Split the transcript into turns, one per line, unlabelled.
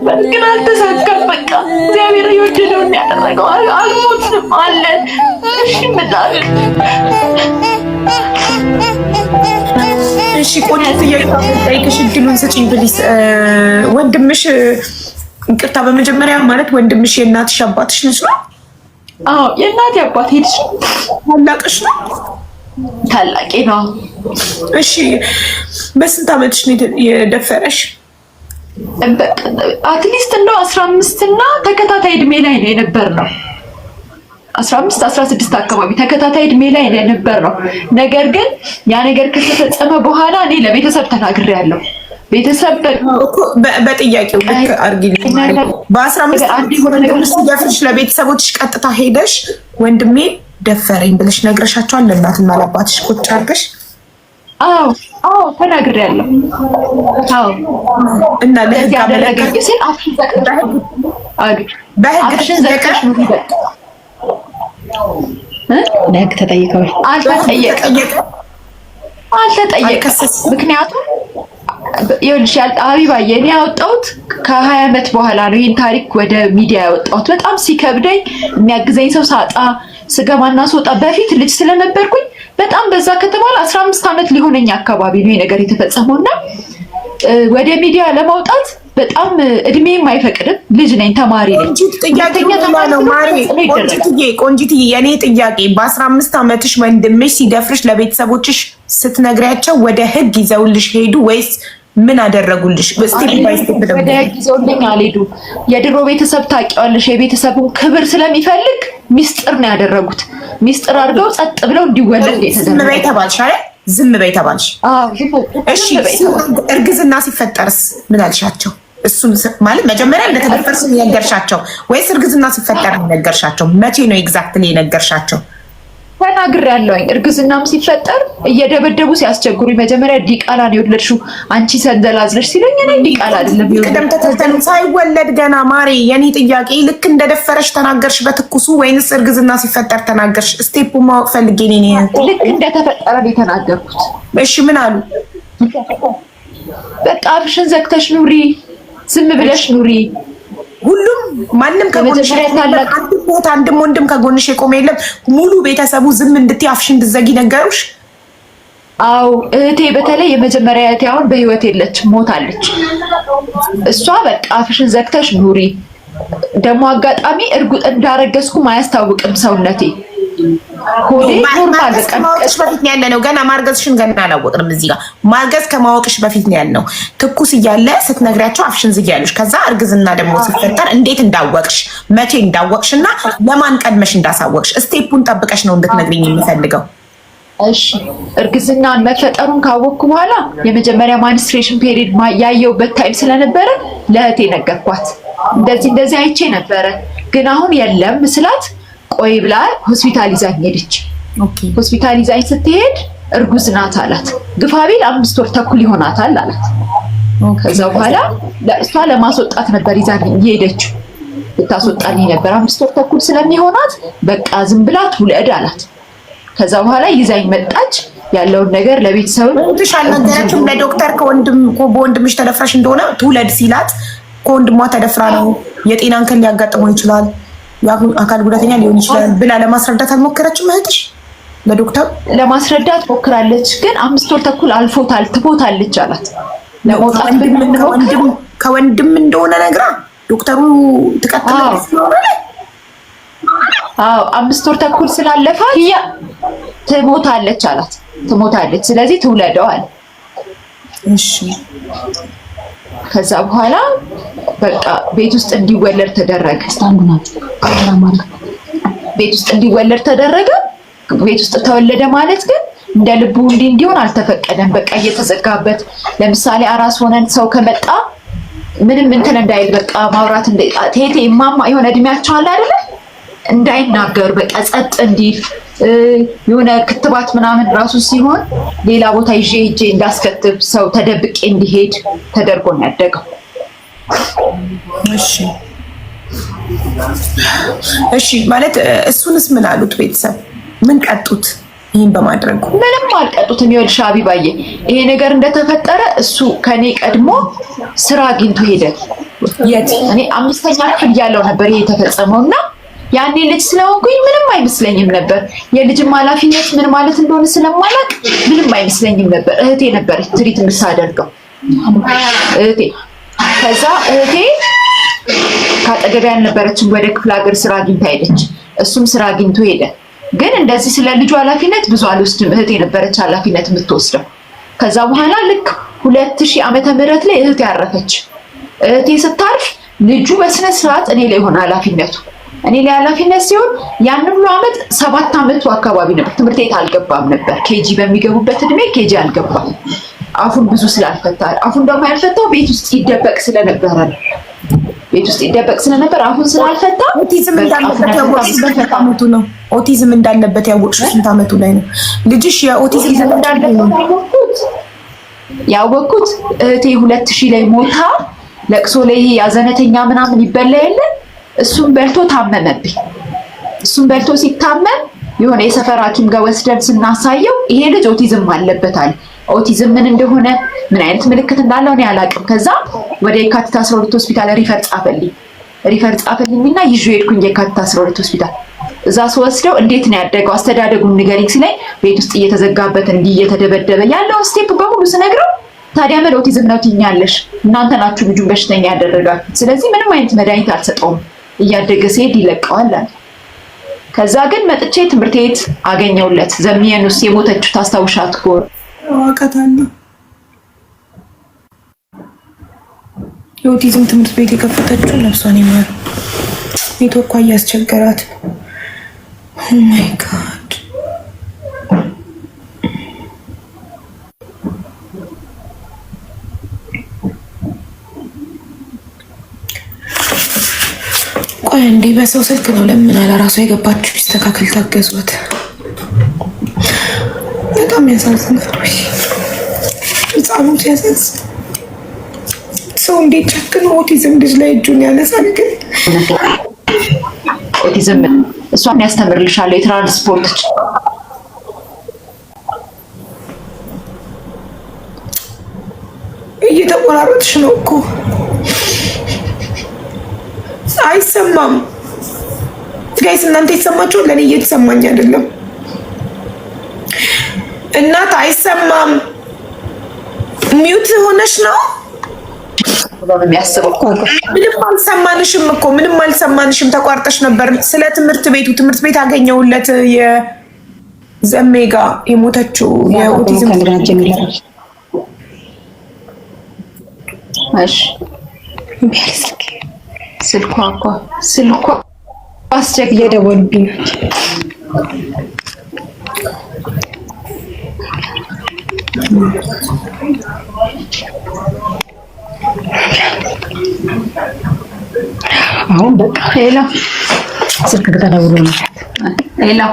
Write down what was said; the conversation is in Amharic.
ነበር፣ ግን አልተሳካም። በቃ እግዚአብሔር የወደደውን ያደረገው። አልሞትንም አለን። እሺ ምን ላድርግ?
እሺ ቆንጆ ጥያቄ ጠይቅሽ፣ እድሉን ስጪኝ please። ወንድምሽ ይቅርታ፣ በመጀመሪያ ማለት ወንድምሽ የእናትሽ አባትሽ ልጅ ነው?
አዎ የእናቴ አባት ልጅ።
ታላቅሽ ነው?
ታላቄ ነው።
እሺ በስንት ዓመትሽ ነው የደፈረሽ?
At least እንደው 15 እና ተከታታይ እድሜ ላይ ነው የነበር ነው 15 16 አካባቢ ተከታታይ እድሜ ላይ ነው የነበር ነው። ነገር ግን ያ ነገር ከተፈጸመ በኋላ እኔ ለቤተሰብ ተናግሬያለሁ። ቤተሰብ
በጥያቄው ልክ አድርጊልኝ። በ15 ሲደፍርሽ ለቤተሰቦችሽ ቀጥታ ሄደሽ ወንድሜ ደፈረኝ ብለሽ ነግረሻቸዋል? ለእናትና ለአባትሽ ቁጭ አድርገሽ?
አዎ አዎ ተናግሬያለሁ። አዎ
እና ለህግ
አደረገኝ ሲል አፍሽን ዘግተሽ ኑሪ በቃ።
ለህግ ተጠይቀዋል?
አልተጠየቀም አልተጠየቀም። ምክንያቱም ይኸውልሽ ሀቢባዬ እኔ ያወጣሁት ከ20 ዓመት በኋላ ነው ይህን ታሪክ ወደ ሚዲያ ያወጣሁት። በጣም ሲከብደኝ የሚያግዘኝ ሰው ሳጣ ስገባና ስወጣ በፊት ልጅ ስለነበርኩኝ በጣም በዛ ከተባለ 15 ዓመት ሊሆነኝ አካባቢ ነው ነገር የተፈጸመው እና ወደ ሚዲያ ለማውጣት በጣም እድሜም አይፈቅድም። ልጅ ነኝ፣ ተማሪ ነኝ።
ቆንጂትዬ የኔ ጥያቄ በ15 ዓመትሽ ወንድምሽ ሲደፍርሽ ለቤተሰቦችሽ ስትነግሪያቸው ወደ ህግ ይዘውልሽ ሄዱ ወይስ ምን አደረጉልሽ? Step by step።
ወደ ህግ ይዘውልኝ አልሄዱ። የድሮ ቤተሰብ ታውቂዋለሽ፣ የቤተሰቡን ክብር ስለሚፈልግ ሚስጥር ነው ያደረጉት። ሚስጥር አድርገው ጸጥ ብለው እንዲወለድ
ዝም በይ ተባልሽ አይደል? ዝም በይ ተባልሽ። እሺ እርግዝና ሲፈጠርስ ምን አልሻቸው? እሱን ማለት መጀመሪያ እንደተደፈርሽ የነገርሻቸው ወይስ እርግዝና ሲፈጠር የነገርሻቸው? መቼ ነው exactly የነገርሻቸው?
ተናግሬያለሁኝ። እርግዝናም ሲፈጠር እየደበደቡ ሲያስቸግሩኝ መጀመሪያ ዲቃላ ነው የወለድሽው አንቺ ሰንዘላዝለሽ ሲለኝ እኔ ዲቃላ አይደለም።
ቅደም ተከተሉ ሳይወለድ ገና ማሬ፣ የኔ ጥያቄ ልክ እንደደፈረሽ ተናገርሽ በትኩሱ ወይንስ እርግዝና ሲፈጠር ተናገርሽ? Step ኡ ማወቅ ፈልጌ ነው።
ልክ እንደተፈጠረ ነው የተናገርኩት።
እሺ ምን አሉ?
በቃ አፍሽን ዘግተሽ ኑሪ፣ ዝም ብለሽ ኑሪ።
ሁሉም ማንም ከጎንሽ አንድም ቦታ አንድም ወንድም ከጎንሽ የቆመ የለም። ሙሉ ቤተሰቡ ዝም እንድትይ አፍሽን እንድትዘጊ ነገሩሽ?
አው እህቴ፣ በተለይ የመጀመሪያ እህቴ አሁን በህይወት የለችም፣ ሞታለች። እሷ በቃ አፍሽን ዘግተሽ ኑሪ። ደግሞ አጋጣሚ እርጉጥ እንዳረገዝኩም አያስታውቅም ሰውነቴ ሆዴ normal።
ማርገዝ ከማወቅሽ በፊት ነው ያለ ነው። ገና ማርገዝሽን ገና አላወቅንም። እዚህ ጋር ማርገዝ ከማወቅሽ በፊት ነው ያልነው። ትኩስ እያለ ስትነግሪያቸው አፍሽን ዝጊ ያሉሽ። ከዛ እርግዝና ደግሞ ሲፈጠር እንዴት እንዳወቅሽ፣ መቼ እንዳወቅሽ እና ለማን ቀድመሽ እንዳሳወቅሽ step ኡን ጠብቀሽ ነው እንድትነግሪኝ የምፈልገው።
እሺ እርግዝናን መፈጠሩን ካወቅኩ በኋላ የመጀመሪያ menstruation period ያየሁበት time ስለነበረ ለእህቴ ነገርኳት። እንደዚህ እንደዚህ አይቼ ነበረ ግን አሁን የለም ስላት ቆይ ብላ ሆስፒታል ይዛኝ ሄደች። ሆስፒታል ይዛኝ ስትሄድ እርጉዝ ናት አላት። ግፋ ቢል 5 ወር ተኩል ይሆናታል አላት። ከዛ በኋላ እሷ ለማስወጣት ነበር ይዛኝ የሄደችው። ልታስወጣልኝ ነበር 5 ወር ተኩል ስለሚሆናት በቃ ዝም ብላ ትውለድ አላት። ከዛ በኋላ ይዛኝ መጣች። ያለውን ነገር ለቤተሰብ
እህትሽ አልነገረችም ለዶክተር ከወንድም በወንድምሽ ተደፍረሽ እንደሆነ? ትውለድ ሲላት ከወንድሟ ተደፍራ ነው፣ የጤና እንከን ሊያጋጥመው ይችላል፣ አካል ጉዳተኛ ሊሆን ይችላል ብላ ለማስረዳት አልሞከረችም እህትሽ ለዶክተር?
ለማስረዳት ሞክራለች፣ ግን 5 ወር ተኩል አልፎታል፣ ትሞታለች አላት። ለመውጣት ብንሞክር
ከወንድም እንደሆነ ነግራ ዶክተሩ ትቀጥላለች።
አዎ 5 ወር ተኩል ስላለፋት ትሞታለች አላት። ትሞታለች፣ ስለዚህ ትውለደው አለ።
እሺ
ከዛ በኋላ በቃ ቤት ውስጥ እንዲወለድ ተደረገ። ቤት ውስጥ እንዲወለድ ተደረገ። ቤት ውስጥ ተወለደ ማለት ግን እንደ ልቡ እንዲህ እንዲሆን አልተፈቀደም። በቃ እየተዘጋበት፣ ለምሳሌ አራስ ሆነን ሰው ከመጣ ምንም እንትን እንዳይል፣ በቃ ማውራት ቴቴ ማማ የሆነ እድሜያቸው አለ አይደለ፣ እንዳይናገሩ በቃ ጸጥ እንዲል፣ የሆነ ክትባት ምናምን ራሱ ሲሆን ሌላ ቦታ ይዤ ሄጄ እንዳስከትብ ሰው ተደብቄ እንዲሄድ ተደርጎ ነው ያደገው።
እሺ ማለት እሱንስ ምን አሉት? ቤተሰብ ምን ቀጡት? ይህን በማድረጉ?
ምንም አልቀጡትም። ይኸውልሽ ሀቢባዬ ይሄ ነገር እንደተፈጠረ እሱ ከኔ ቀድሞ ስራ አግኝቶ ሄደ።
የት?
እኔ 5ኛ ክፍል እያለሁ ነበር ይሄ የተፈጸመው እና ያኔ ልጅ ስለሆንኩኝ ምንም አይመስለኝም ነበር። የልጅም ኃላፊነት ምን ማለት እንደሆነ ስለማላውቅ ምንም አይመስለኝም ነበር። እህቴ ነበረች treat የምታደርገው እህቴ። ከዛ እህቴ ከአጠገቤ ያልነበረችም ወደ ክፍለ ሀገር ስራ አግኝታ ሄደች። እሱም ስራ አግኝቶ ሄደ። ግን እንደዚህ ስለ ልጁ ኃላፊነት ብዙ አልወስድም። እህቴ ነበረች ኃላፊነት የምትወስደው። ከዛ በኋላ ልክ 2000 ዓመተ ምህረት ላይ እህቴ አረፈች። እህቴ ስታርፍ ልጁ በስነ ስርዓት እኔ ላይ ሆነ ኃላፊነቱ። እኔ ላይ ኃላፊነት ሲሆን ያን ሁሉ ዓመት 7 ዓመቱ አካባቢ ነበር። ትምህርት ቤት አልገባም ነበር። KG በሚገቡበት እድሜ KG አልገባም። አፉን ብዙ ስላልፈታ፣ አፉን ደግሞ ያልፈታው ቤት ውስጥ ይደበቅ ስለነበረ ነው። ቤት ውስጥ ይደበቅ ስለነበር አፉን ስላልፈታ
ኦቲዝም እንዳለበት ያወቅሽው ስንት ዓመቱ ነው? ኦቲዝም እንዳለበት ያወቅሽው ስንት ዓመቱ ላይ ነው? ልጅሽ የኦቲዝም
እንዳለበት ያወቅኩት እህቴ 2000 ላይ ሞታ ለቅሶ ላይ ያዘነተኛ ምናምን ይበላ የለ እሱን በልቶ ታመመብኝ። እሱን በልቶ ሲታመም የሆነ የሰፈር ሐኪም ጋር ወስደን ስናሳየው ይሄ ልጅ ኦቲዝም አለበት አለ። ኦቲዝም ምን እንደሆነ ምን አይነት ምልክት እንዳለው እኔ አላውቅም። ከዛ ወደ የካቲት 12 ሆስፒታል refer ጻፈልኝ። refer ጻፈልኝና ይዤ ሄድኩኝ የካቲት 12 ሆስፒታል። እዛ ስወስደው እንዴት ነው ያደገው አስተዳደጉን ንገሪኝ ሲለኝ ቤት ውስጥ እየተዘጋበት እንዲህ እየተደበደበ ያለውን step በሙሉ ስነግረው ታዲያ ምን ኦቲዝም ነው ትይኛለሽ? እናንተ ናችሁ ልጁን በሽተኛ ያደረጋችሁት። ስለዚህ ምንም አይነት መድኃኒት አልሰጠውም፣ እያደገ ሲሄድ ይለቀዋል አለ። ከዛ ግን መጥቼ ትምህርት ቤት አገኘውለት። ዘሚየኑስ የሞተችው ታስታውሻት ከሆነ
አውቃታለሁ። የኦቲዝም ትምህርት ቤት የከፈተችው ነፍሷን ይማር። ኔትወርኳ እያስቸገራት። Oh my God። ቆይ እንዴ፣ በሰው ስልክ ነው ለምን አለ ራሷ የገባችው። ይስተካከል፣ ታገዟት። በጣም ያሳዝናል። ህፃኑ ሲያሳዝን ሰው እንዴት ጨክኖ ኦቲዝም ልጅ ላይ እጁን ያነሳል? ግን
ኦቲዝም እሷን ያስተምርልሻለሁ የትራንስፖርት
እየተቆራረጥሽ ነው እኮ አይሰማም። Guys እናንተ ይሰማችኋል? ለእኔ እየተሰማኝ አይደለም። እናት አይሰማም። Mute ሆነሽ ነው
የሚያስበው።
ምንም አልሰማንሽም እኮ ምንም አልሰማንሽም። ተቋርጠሽ ነበር። ስለ ትምህርት ቤቱ ትምህርት ቤት አገኘሁለት የዘሜ ጋ የሞተችው የኦቲዝም
እሺ ስልኳ እኮ ስልኳ አስቸግ
እየደወሉብኝ ናቸው። አሁን በቃ
Hello
ስልክ ተደውሎ ነው።
Hello